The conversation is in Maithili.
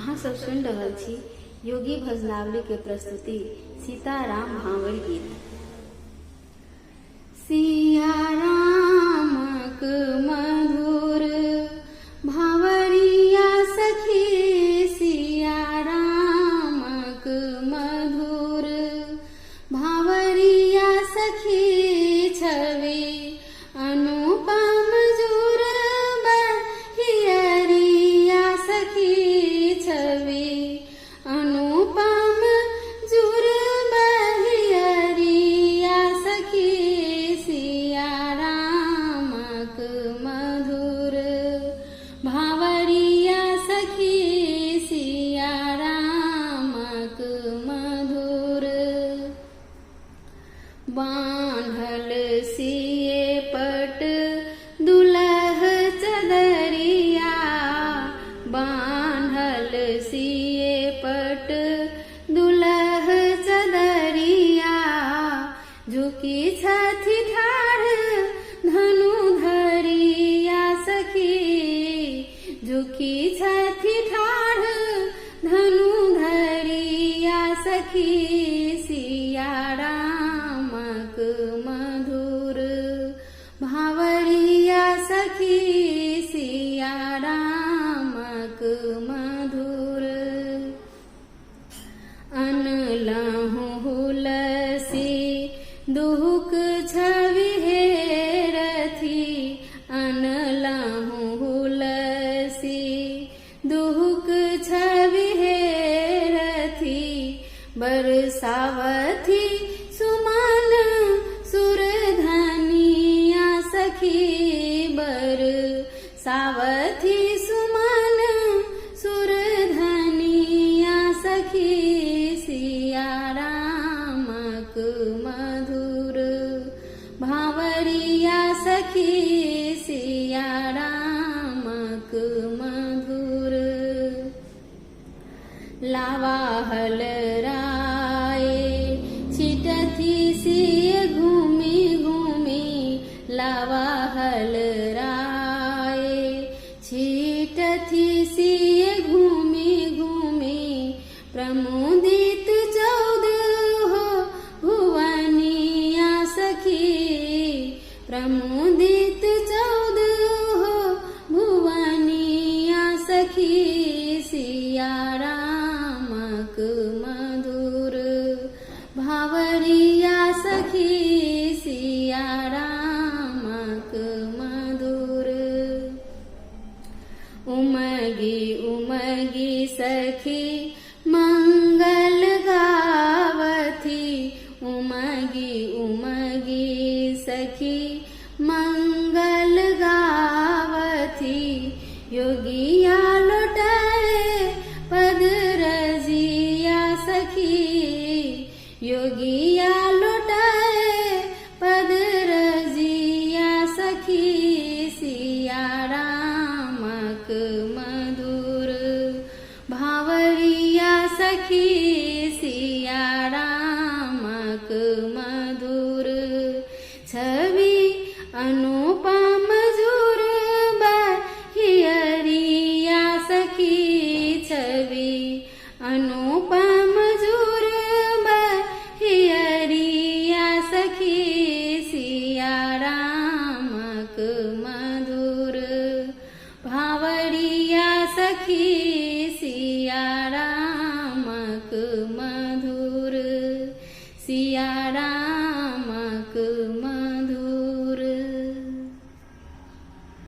अहाँ सब सुनि रहल छी योगी भजनावली के प्रस्तुति सीताराम भांवर गीत। सिया रामक मधुर भावरिया सखी, सिया रामक मधुर भावरिया सखी, छवि अनुपम जुर बहियरिया सखी, छवि अनुपम जुर बहियरिया सखी, सिया रामक मधुर भावरिया सखी, सिया रामक मधुर। बान्हल सिए पट दुलह चदरिया, बान्हल सिए पट दुलह चदरिया, झुकी छथि ठाढ़ धनु धरिया सखी, झुकी छथि ठाढ़ धनु धरिया सखी, सिया रामक मधुर भावरिया सखी, सिया रामक मधुर। अनलहुँ हुलसी दुहुक छवि हेरथि, अनलहुँ हुलसी दुहुक छवि हेरथि, बरसावथि सुमन सुरधनिया सखी, बरसावथि सुमन सुरधनिया सखी, सिया रामक मधुर भावरिया सखी, सिया रामक मधुर। लावाहल राय छिटथि सिय घूमि घूमि, लावाहल राय छिटथि सिय घूमि घूमि, प्रमुदित चौदह हो भुवनिया सखी, प्रमुदित चौदह हो भुवनिया सखी, सिया रामक मधुर भावरिया सखी, सिया रामक मधुर। उमगी उमगी सखी मंगल गावथि, उमगी उमगी सखी मंगल गावथि, योगिया लोटाए पद रजिया सखी, योगिया लोटाए पद रजिया सखी, सिया रामक मधुर भावरिया सखी, सिया रामक मधुर। छवि अनुपम जुर बहियरिया सखी, छवि अनुपम जुर बहियरिया सखी, सिया रामक मधुर भावरिया सखी, सिया रामक मधुर, सिया राम।